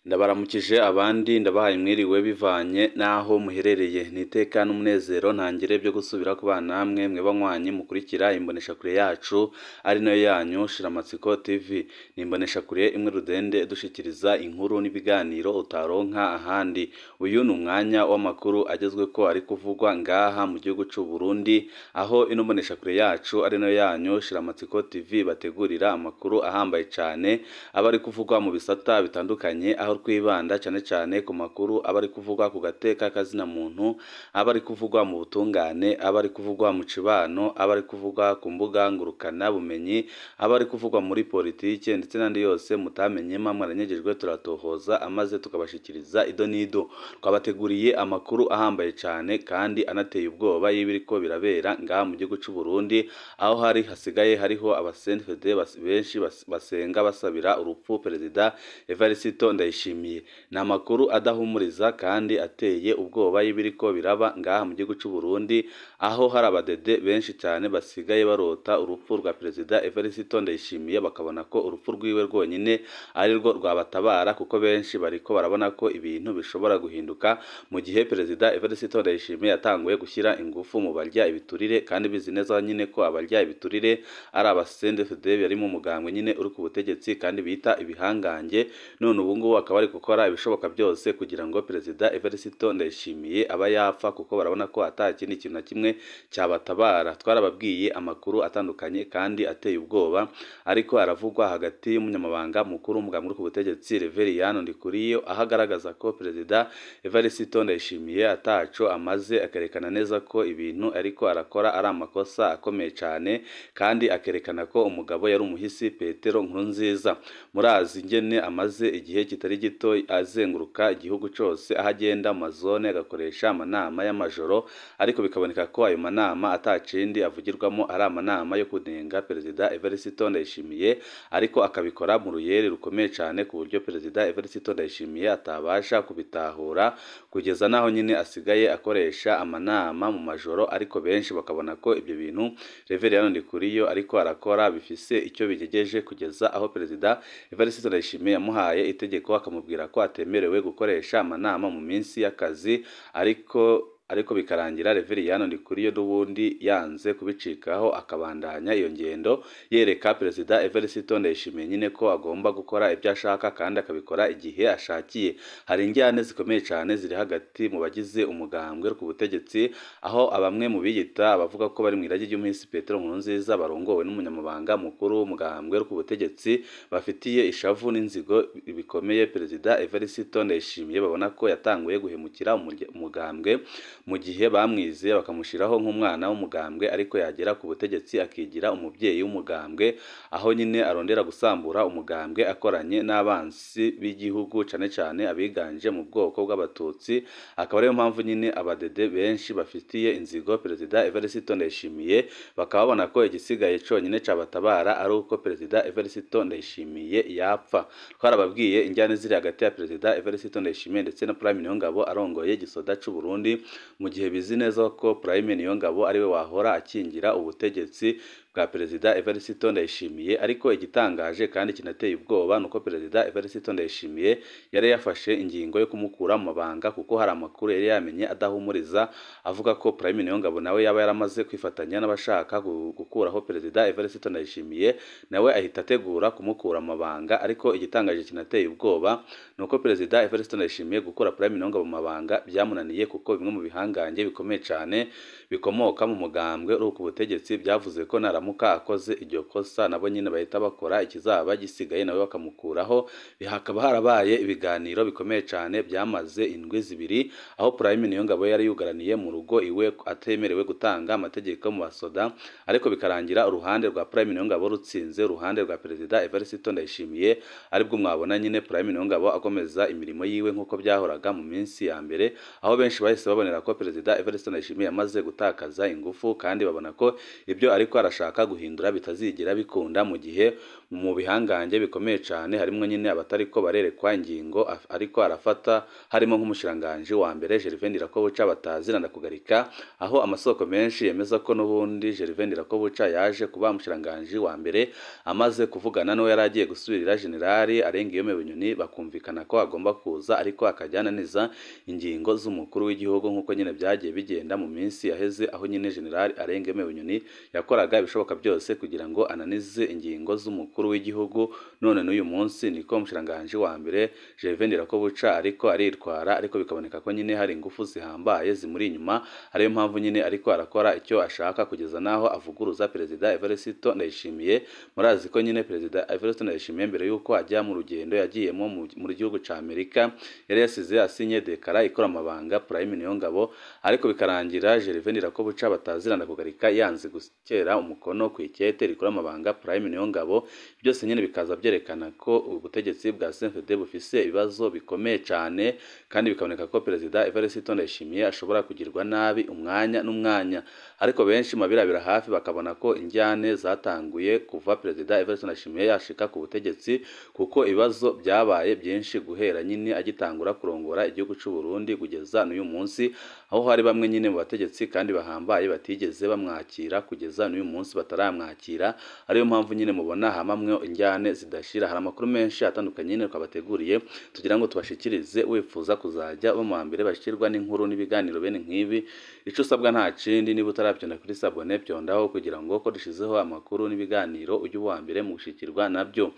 Ndabaramukije abandi ndabahaye mwiriwe bivanye n'aho muherereye. Ni iteka n'umunezero ntangire byo gusubira kubana namwe mwe banywanyi mukurikira imboneshakure yacu ari nayo yanyu Shiramatsiko TV. Ni imboneshakure imwe rudende dushikiriza inkuru n'ibiganiro utaronka ahandi. Uyu ni umwanya w'amakuru agezweko ari kuvugwa ngaha mu gihugu c'u Burundi, aho ino mboneshakure yacu ari nayo yanyu Shiramatsiko TV bategurira amakuru ahambaye cane aba ari kuvugwa mu bisata bitandukanye, aho twibanda cyane cyane ku makuru aba ari kuvugwa ku gateka kazina muntu, aba ari kuvugwa mu butungane, aba ari kuvugwa mu cibano, aba ari kuvugwa ku mbuga ngurukana bumenyi, aba ari kuvugwa muri politike ndetse n'andi yose mutamenye mwaranyegejwe turatohoza amaze tukabashikiriza ido n'ido. Twabateguriye amakuru ahambaye cyane kandi anateye ubwoba y'ibiriko birabera ngaha mu gihugu c'u Burundi, aho hari hasigaye hariho abasendfede benshi basenga basabira urupfu Perezida Evariste Ndayishimiye. Ni amakuru adahumuriza kandi ateye ubwoba y'ibiriko biraba ngaha mu gihugu c'u Burundi, aho hari abadede benshi cyane basigaye barota urupfu rwa Perezida Evariste Ndayishimiye, bakabona ko urupfu rwiwe rwonyine ari rwo rwabatabara, kuko benshi bariko barabona ko ibintu bishobora guhinduka mu gihe Perezida Evariste Ndayishimiye yatanguye gushyira ingufu mu barya ibiturire, kandi bizi neza nyine ko abarya ibiturire ari abasendefede bari mu mugambwe nyine uri ku butegetsi kandi bita ibihangange. None ubu ngubu akaba ari gukora ibishoboka byose kugira ngo Perezida Evariste Ndayishimiye aba yapfa, kuko barabona ko ata kindi kintu na kimwe cyabatabara. Twarababwiye amakuru atandukanye kandi ateye ubwoba ariko aravugwa hagati y'umunyamabanga mukuru w'umugambwe uri ku butegetsi Reveriyani Ndikuriyo, aho agaragaza ko Perezida Evariste Ndayishimiye ataco amaze, akerekana neza ko ibintu ariko arakora ari amakosa akomeye cyane, kandi akerekana ko umugabo yari umuhisi Petero Nkurunziza. Murazi ingene amaze igihe kitari gito azenguruka igihugu cose, aho agenda mu mazone agakoresha amanama y'amajoro, ariko bikaboneka ko ayo manama atacindi avugirwamo ari amanama yo kunenga Perezida Evariste Ndayishimiye, ariko akabikora mu ruyeri rukomeye cyane ku buryo Perezida Evariste Ndayishimiye atabasha kubitahura, kugeza naho nyine asigaye akoresha amanama mu majoro, ariko benshi bakabona ko ibyo bintu Reveriyani Ndikuriyo ariko arakora bifise icyo bigejeje, kugeza aho Perezida Evariste Ndayishimiye yamuhaye itegeko akamubwira ko atemerewe gukoresha amanama mu minsi y'akazi, ariko bikarangira Reveriyani Ndikuriyo n'ubundi yanze kubicikaho, akabandanya iyo ngendo yereka Perezida Evariste Ndayishimiye nyine ko agomba gukora ibyo ashaka kandi akabikora igihe ashakiye. Hari injyane zikomeye cyane ziri hagati mu bagize umugambwe ku butegetsi, aho abamwe mu biyita abavuga ko bari mu iragi ry'umuhisi Petero Nkurunziza barongowe n'umunyamabanga mukuru w'umugambwe ku butegetsi bafitiye ishavu n'inzigo bikomeye Perezida Evariste Ndayishimiye, babona ko yatanguye guhemukira umugambwe mu gihe bamwize bakamushiraho nk'umwana w'umugambwe, ariko yagera ku butegetsi akigira umubyeyi w'umugambwe, aho nyine arondera gusambura umugambwe akoranye n'abansi b'igihugu cane cane abiganje mu bwoko bw'abatutsi. Akaba ariyo mpamvu nyine abadede benshi bafitiye inzigo Perezida Evariste Ndayishimiye, bakaba babona ko igisigaye conyine cabatabara ari uko Perezida Evariste Ndayishimiye yapfa. Twarababwiye injyane ziri hagati ya Perezida Evariste Ndayishimiye ndetse na Prime Niyongabo arongoye igisoda c'u Burundi, mu gihe bizi neza ko Prime Niyongabo ariwe wahora akingira ubutegetsi bwa Perezida Evariste Ndayishimiye. Ariko igitangaje kandi kinateye ubwoba nuko Perezida Evariste Ndayishimiye yari yafashe ingingo yo kumukura mu mabanga, kuko hari amakuru yari yamenye adahumuriza avuga ko Prime Niyongabo nawe yaba yaramaze kwifatanya n'abashaka gukuraho Perezida Evariste Ndayishimiye, nawe ahita ategura kumukura mu mabanga. Ariko igitangaje kinateye ubwoba nuko Perezida Evariste Ndayishimiye gukura Prime Niyongabo mu mabanga byamunaniye, kuko bimwe mu bihangange bikomeye cyane bikomoka mu mugambwe uri ku butegetsi byavuze ko naramuka akoze iryo kosa nabo nyine bahita bakora ikizaba gisigaye nawe bakamukuraho. Hakaba harabaye ibiganiro bikomeye cyane byamaze indwi zibiri, aho Prime Niyongabo yari yugaraniye mu rugo iwe atemerewe gutanga amategeko mu basoda, ariko bikarangira uruhande rwa Prime Niyongabo rutsinze uruhande rwa Perezida Evariste Ndayishimiye, aribwo mwabona nyine Prime Niyongabo akomeza imirimo yiwe nk'uko byahoraga mu minsi ya mbere, aho benshi bahise babonera ko Perezida Evariste Ndayishimiye yamaze gutakaza ingufu, kandi babona ko ibyo ariko arashaka guhindura bitazigera bikunda mu gihe mu bihangange bikomeye cane, harimwo nyine abatariko barerekwa ingingo ariko arafata, harimo nk'umushiranganje wa mbere Gervais Ndirakobuca batazira ndakugarika, aho amasoko menshi yemeza ko n'ubundi Gervais Ndirakobuca yaje kuba umushiranganje wa mbere amaze kuvugana n'uwo yari agiye gusubirira General Alain Guillaume Bunyoni, bakumvikana ko agomba kuza ariko akajyana neza ingingo z'umukuru w'igihugu nk'uko nyine byagiye bigenda mu minsi yaheze, aho nyine General Alain Guillaume Bunyoni yakoraga ibishoboka byose kugira ngo ananize ingingo z'umukuru w'igihugu. None n'uyu munsi niko umushiranganje wa mbere Gervais Ndirakobuca ariko aritwara, ariko bikaboneka ko nyine hari ingufu zihambaye zimuri inyuma, ariyo mpamvu nyine ariko arakora icyo ashaka kugeza naho avuguruza Perezida Evariste Ndayishimiye. Murazi ko nyine Perezida Evariste Ndayishimiye mbere yuko ajya mu rugendo yagiyemo mu gihugu ca Amerika yari yasize asinye dekara ikora amabanga Prime Niyongabo, ariko bikarangira Gervais Ndirakobuca batazira ndakugarika yanze gukera umukono ku ikete rikora amabanga Prime Niyongabo. Byose nyine bikaza byerekana ko ubutegetsi bwa CNDD bufise ibibazo bikomeye cyane, kandi bikaboneka ko Perezida Evariste Ndayishimiye ashobora kugirwa nabi umwanya n'umwanya. Ariko benshi mu birabira hafi bakabona ko injyane zatanguye kuva Perezida Evariste Ndayishimiye yashika ku butegetsi, kuko ibibazo byabaye byinshi guhera nyine agitangura kurongora igihugu cy'u Burundi kugeza n'uyu munsi, aho hari bamwe nyine mu bategetsi kandi bahambaye batigeze bamwakira kugeza n'uyu munsi bataramwakira. Ariyo mpamvu nyine mubona hamamwe injyane zidashira. Hari amakuru menshi atandukanye nyine twabateguriye tugira ngo tubashikirize. Wifuza kuzajya bo mu mbere bashirwa n'inkuru n'ibiganiro bene nk'ibi, ico usabwa nta kindi, niba utarabyonda kuri sabone byondaho kugira ngo ko dushizeho amakuru n'ibiganiro ujye uwa mbere mu gushikirwa nabyo.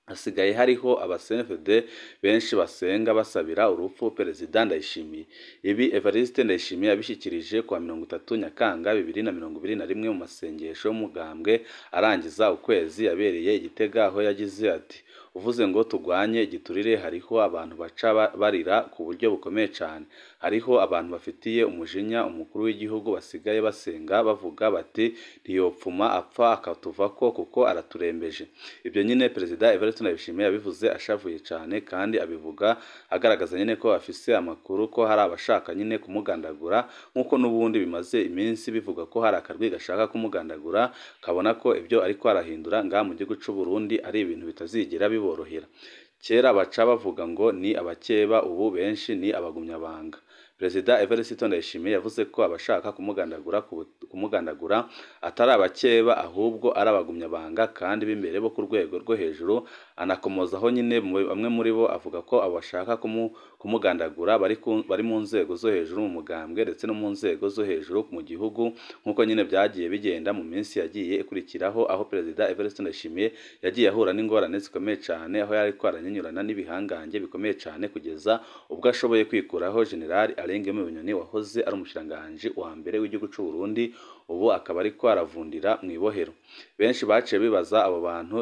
Hasigaye hariho aba CNDD benshi basenga basabira urupfu Perezida Ndayishimiye. Ibi Evariste Ndayishimiye yabishyikirije kuwa 30 Nyakanga 2021 mu masengesho y'umugambwe arangiza ukwezi yabereye i Gitega, aho yagize ati: uvuze ngo tugwanye igiturire, hariho abantu baca barira ku buryo bukomeye cyane, hariho abantu bafitiye umujinya umukuru w'igihugu basigaye basenga bavuga bati ntiyopfuma apfa akatuvako kuko araturembeje. Ibyo nyine Perezida Evariste Ndayishimiye yabivuze ashavuye cyane, kandi abivuga agaragaza nyine ko afise amakuru ko hari abashaka nyine kumugandagura, nk'uko n'ubundi bimaze iminsi bivuga ko hari akarwi gashaka kumugandagura, kabona ko ibyo ariko arahindura ngaha mu gihugu cy'u Burundi ari ibintu bitazigera biborohera. Kera baca bavuga ngo ni abakeba, ubu benshi ni abagumyabanga. Perezida Evariste Ndayishimiye yavuze ko abashaka kumugandagura atari abakeba ahubwo ari abagumyabanga kandi b'imbere bo ku rwego rwo hejuru. Anakomozaho nyine bamwe muri bo avuga ko abashaka kumugandagura bari mu nzego zo hejuru mu mugambwe ndetse no mu nzego zo hejuru mu gihugu, nk'uko nyine byagiye bigenda mu minsi yagiye ikurikiraho, aho Perezida Evariste Ndayishimiye yagiye ahura n'ingorane zikomeye cyane, aho yari kwaranyinyurana n'ibihangange bikomeye cyane kugeza ubwo ashoboye kwikuraho General Alain Guillaume Bunyoni wahoze ari umushiranganje wa mbere w'igihugu cy'u Burundi, ubu akaba ariko aravundira mu ibohero. Benshi baciye bibaza abo bantu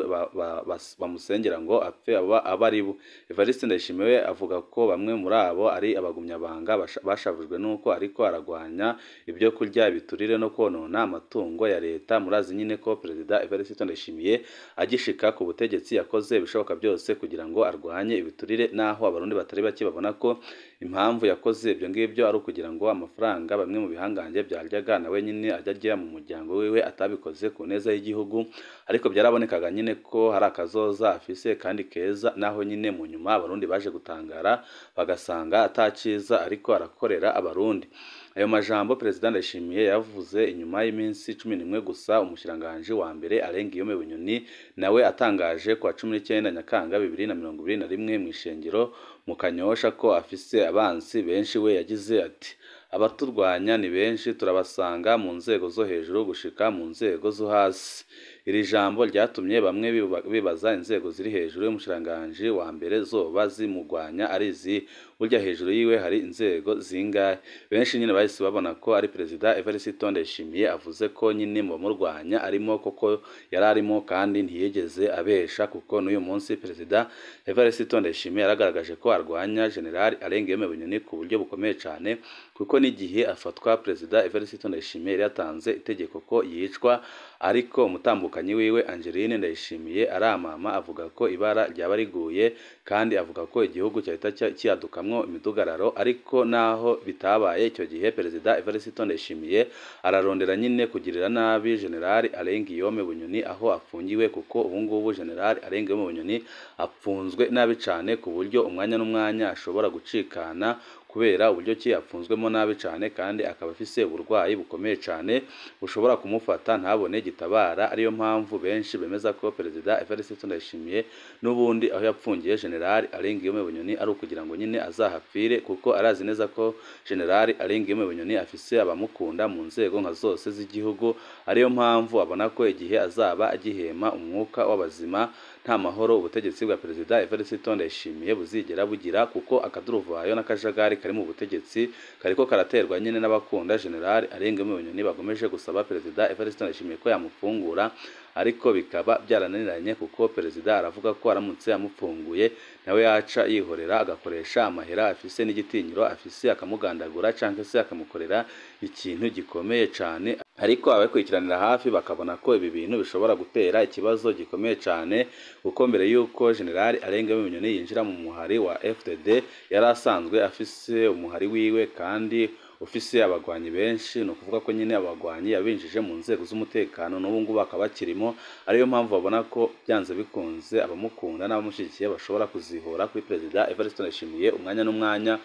bamusengera ngo apfe aba ari bo. Evariste Ndayishimiye avuga ko bamwe muri abo ari abagumyabanga bashavujwe nuko ariko aragwanya ibyo kurya ibiturire no konona amatungo ya leta. Murazi nyine ko Perezida Evariste Ndayishimiye agishika ku butegetsi yakoze ibishoboka byose kugira ngo arwanye ibiturire, naho abarundi batari bake babona ko impamvu yakoze ibyo ngibyo ari ukugira ngo amafaranga bamwe mu bihangange byaryaga nawe nyine ajya agira mu muryango wiwe atabikoze ku neza y'igihugu. Ariko byarabonekaga nyine ko hari akazoza afise kandi keza, naho nyine mu nyuma abarundi baje gutangara bagasanga ataciza ariko arakorera abarundi. Ayo majambo Perezida Ndayishimiye yavuze inyuma y'iminsi 11 gusa umushiranganje wa mbere Alain Guillaume Bunyoni nawe atangaje kwa 19 Nyakanga 2021 mu ishengero mu Kanyosha ko afise abansi benshi. We yagize ati: abaturwanya ni benshi, turabasanga mu nzego zo hejuru gushika mu nzego zo hasi. Iri jambo ryatumye bamwe bibaza inzego ziri hejuru y'umushiranganje wa mbere zoba zimugwanya ari izi, burya hejuru yiwe hari inzego zingahe? Benshi nyine bahise babona ko ari Perezida Evariste Ndayishimiye avuze ko nyine mu bamurwanya arimo, koko yari arimo kandi ntiyigeze abesha, kuko n'uyu munsi Perezida Evariste Ndayishimiye yaragaragaje ko arwanya General Alain Guillaume Bunyoni ku buryo bukomeye cyane, kuko n'igihe afatwa Perezida Evariste Ndayishimiye yari yatanze itegeko ko yicwa, ariko umutambukanyi Umuvukanyi wiwe Angeline Ndayishimiye aramama avuga ko ibara ryaba riguye, kandi avuga ko igihugu cyahita kiyadukamwo imidugararo. Ariko naho bitabaye icyo gihe, Perezida Evariste Ndayishimiye ararondera nyine kugirira nabi General Alain Guillaume Bunyoni aho afungiwe, kuko ubu ngubu General Alain Guillaume Bunyoni apfunzwe nabi cane, ku buryo umwanya n'umwanya ashobora gucikana kubera uburyo ki apfunzwemo nabi cane, kandi akaba afise uburwayi bukomeye cane bushobora kumufata ntabone gitabara. Ariyo mpamvu benshi bemeza ko Perezida Evariste Ndayishimiye n'ubundi aho yapfungiye General Alain Guillaume Bunyoni ari ukugira ngo nyine azahapfire, kuko arazi neza ko General Alain Guillaume Bunyoni afise abamukunda mu nzego nka zose z'igihugu. Ariyo mpamvu abona ko igihe azaba agihema umwuka w'abazima nta mahoro ubutegetsi bwa Perezida Evariste Ndayishimiye buzigera bugira, kuko akaduruvayo n'akajagari kari mu butegetsi kariko karaterwa nyine n'abakunda General Alain Guillaume Bunyoni bagomeje gusaba Perezida Evariste Ndayishimiye ko yamufungura, ariko bikaba byarananiranye, kuko Perezida aravuga ko aramutse amupfunguye nawe yaca yihorera agakoresha amahera afise n'igitinyiro afise akamugandagura canke se akamukorera ikintu gikomeye cane. Ariko abakurikiranira hafi bakabona ko ibi bintu bishobora gutera ikibazo gikomeye cane, kuko mbere yuko General Alain Guillaume Bunyoni yinjira mu muhari wa FDD yari asanzwe afise umuhari wiwe kandi ufise abagwanyi benshi. Ni ukuvuga ko nyine abagwanyi yabinjije mu nzego z'umutekano n'ubu ngubu bakaba bakirimo. Ariyo mpamvu babona ko byanze bikunze abamukunda n'abamushyigikiye bashobora kuzihora kuri Perezida Evariste Ndayishimiye umwanya n'umwanya.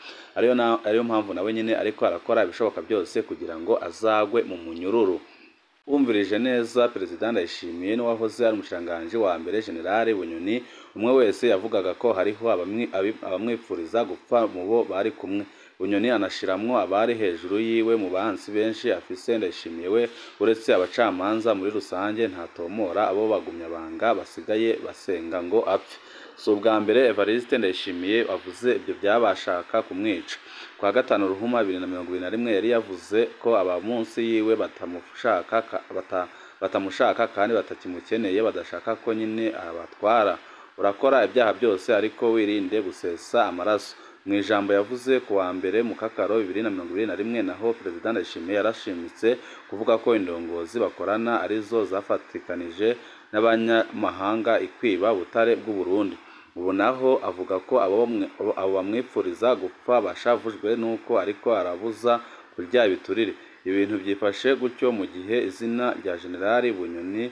Ariyo mpamvu nawe nyine ariko arakora ibishoboka byose kugira ngo azagwe mu munyururu. Wumvirije neza Perezida Ndayishimiye n'uwahoze ari umushikiranganji wa mbere General Bunyoni, umwe wese yavugaga ko hariho abamwifuriza gupfa mu bo bari kumwe. Bunyoni anashiramwo abari hejuru yiwe mu bansi benshi afise. Ndayishimiye we uretse abacamanza muri rusange ntatomora abo bagumyabanga basigaye basenga ngo apfe. Si ubwa mbere Evariste Ndayishimiye avuze ibyo byabashaka kumwica. Kwa gatanu Ruhuma 2021 yari yavuze ko aba munsi yiwe batamushaka kandi batakimukeneye, badashaka ko nyine abatwara. Urakora ibyaha byose ariko wirinde gusesa amaraso. Mu ijambo yavuze ku wa mbere mu Kakaro 2021, naho Perezida Ndayishimiye yarashimitse kuvuga ko indongozi bakorana arizo zafatikanije n'abanyamahanga ikwiba butare bw'u Burundi. Ubu naho avuga ko abo bamwipfuriza gupfa bashavujwe nuko ariko arabuza kurya ibiturire. Ibintu byifashe gutyo mu gihe izina rya General Bunyoni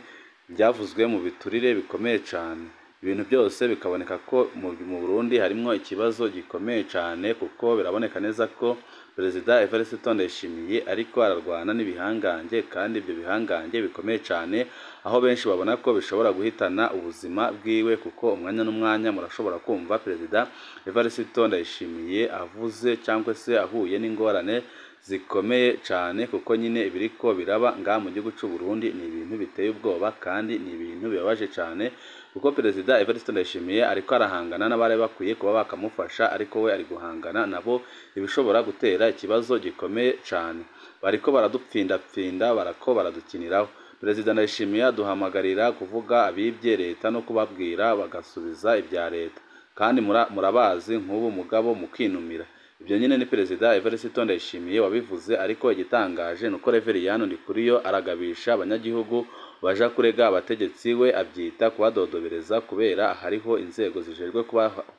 ryavuzwe mu biturire bikomeye cane. Ibintu byose bikaboneka ko mu Burundi harimwo ikibazo gikomeye cane, kuko biraboneka neza ko Perezida Evariste Ndayishimiye ariko ararwana n'ibihangange, kandi ibyo bihangange bikomeye cane, aho benshi babona ko bishobora guhitana ubuzima bwiwe, kuko umwanya n'umwanya murashobora kumva Perezida Evariste Ndayishimiye avuze cyangwa se ahuye n'ingorane zikomeye cane, kuko nyine ibiriko biraba ngaha mu gihugu c'u Burundi ni ibintu biteye ubwoba kandi ni ibintu bibabaje cane, kuko Perezida Evariste Ndayishimiye ariko arahangana n'abari bakwiye kuba bakamufasha, ariko we ari guhangana nabo ibishobora gutera ikibazo gikomeye cane. Bariko baradupfindapfinda, barako baradukiniraho. Perezida Ndayishimiye aduhamagarira kuvuga abibye leta no kubabwira bagasubiza ibya leta, kandi murabazi nk'ubu mugabo mukinumira. Ibyo nyine ni Perezida Evariste Ndayishimiye wabivuze, ariko igitangaje nuko Reveriyani Ndikuriyo aragabisha abanyagihugu baja kurega abategetsi, we abyita kubadodobereza kubera hariho inzego zijejwe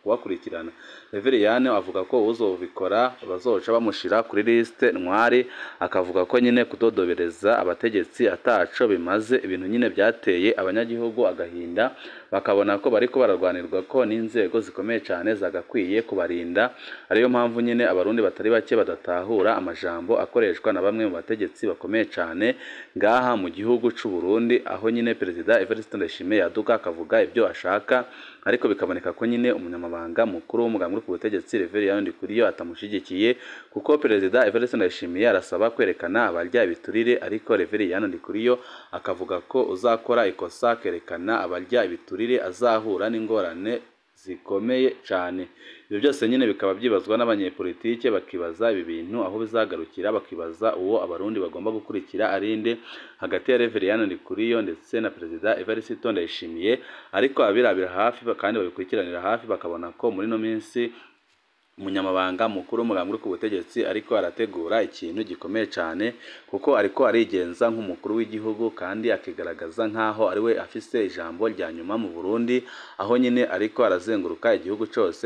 kubakurikirana. Reveriyani avuga ko uzobikora bazoca bamushira kuri liste ntwari, akavuga ko nyine kudodobereza abategetsi ataco bimaze. Ibintu nyine byateye abanyagihugu agahinda, bakabona ko bariko bararwanirwa ko n'inzego zikomeye cane zagakwiye kubarinda. Ariyo mpamvu nyine abarundi batari bake badatahura amajambo akoreshwa na bamwe mu bategetsi bakomeye cane ngaha mu gihugu c'u Burundi, aho nyine Perezida Evariste Ndayishimiye yaduka akavuga ibyo ashaka, ariko bikaboneka ko nyine umunyamabanga mukuru w'umugambi uri ku butegetsi Reveriyani Ndikuriyo atamushigikiye, kuko Perezida Evariste Ndayishimiye arasaba kwerekana abarya ibiturire, ariko Reveriyani Ndikuriyo akavuga ko uzakora ikosa akerekana abarya ibiturire azahura n'ingorane zikomeye cane. Ibyo byose nyine bikaba byibazwa n'abanyepolitike, bakibaza ibi bintu aho bizagarukira, bakibaza uwo abarundi bagomba gukurikira arinde hagati ya Reveriyani Ndikuriyo ndetse na Perezida Evariste Ndayishimiye. Ariko abirabira hafi kandi babikurikiranira hafi bakabona ko muri no minsi Umunyamabanga mukuru w'umugambwe uri ku butegetsi ariko arategura ikintu gikomeye cane, kuko ariko arigenza nk'umukuru w'igihugu kandi akigaragaza nk'aho ariwe afise ijambo rya nyuma mu Burundi, aho nyine ariko arazenguruka igihugu cose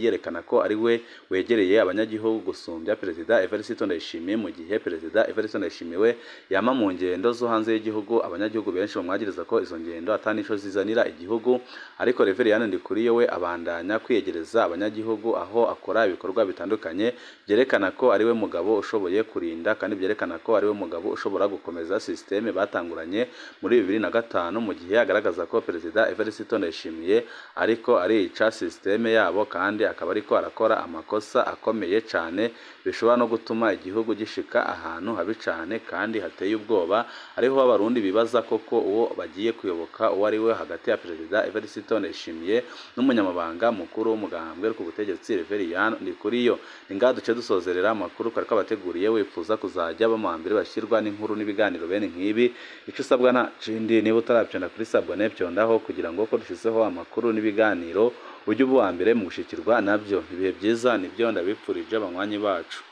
yerekana ko ariwe wegereye abanyagihugu gusumbya Perezida Evariste Ndayishimiye. Mu gihe Perezida Evariste Ndayishimiye we yama mu ngendo zo hanze y'igihugu, abanyagihugu benshi bamwagiriza ko izo ngendo ata nico zizanira igihugu, ariko Reveriyani Ndikuriyo we abandanya kwiyegereza abanyagihugu, aho akora ibikorwa bitandukanye byerekana ko ariwe mugabo ushoboye kurinda, kandi byerekana ko ariwe mugabo ushobora gukomeza systeme batanguranye muri 2005, mu gihe agaragaza ko Perezida Evariste Ndayishimiye ariko arica systeme yabo, kandi akaba ariko arakora amakosa akomeye cane bishobora no gutuma igihugu gishika ahantu habi cane kandi hateye ubwoba, ariho Abarundi bibaza koko uwo bagiye kuyoboka uwo ari we hagati ya Perezida Evariste Ndayishimiye n'umunyamabanga mukuru w'umugambwe ku butegetsi Reveriyani Ndikuriyo. Ni ngaha duce dusozerera amakuru twari twabateguriye. Wifuza kuzajya ba mu mbere bashyirwa n'inkuru n'ibiganiro bene nk'ibi, icyo usabwa nta kindi, niba utarabyonda kuri s'abonner, byondaho kugira ngo ko dushyizeho amakuru n'ibiganiro ujye uba uwa mbere mu gushikirwa nabyo. Ibihe byiza nibyo ndabipfurije abanywanyi bacu.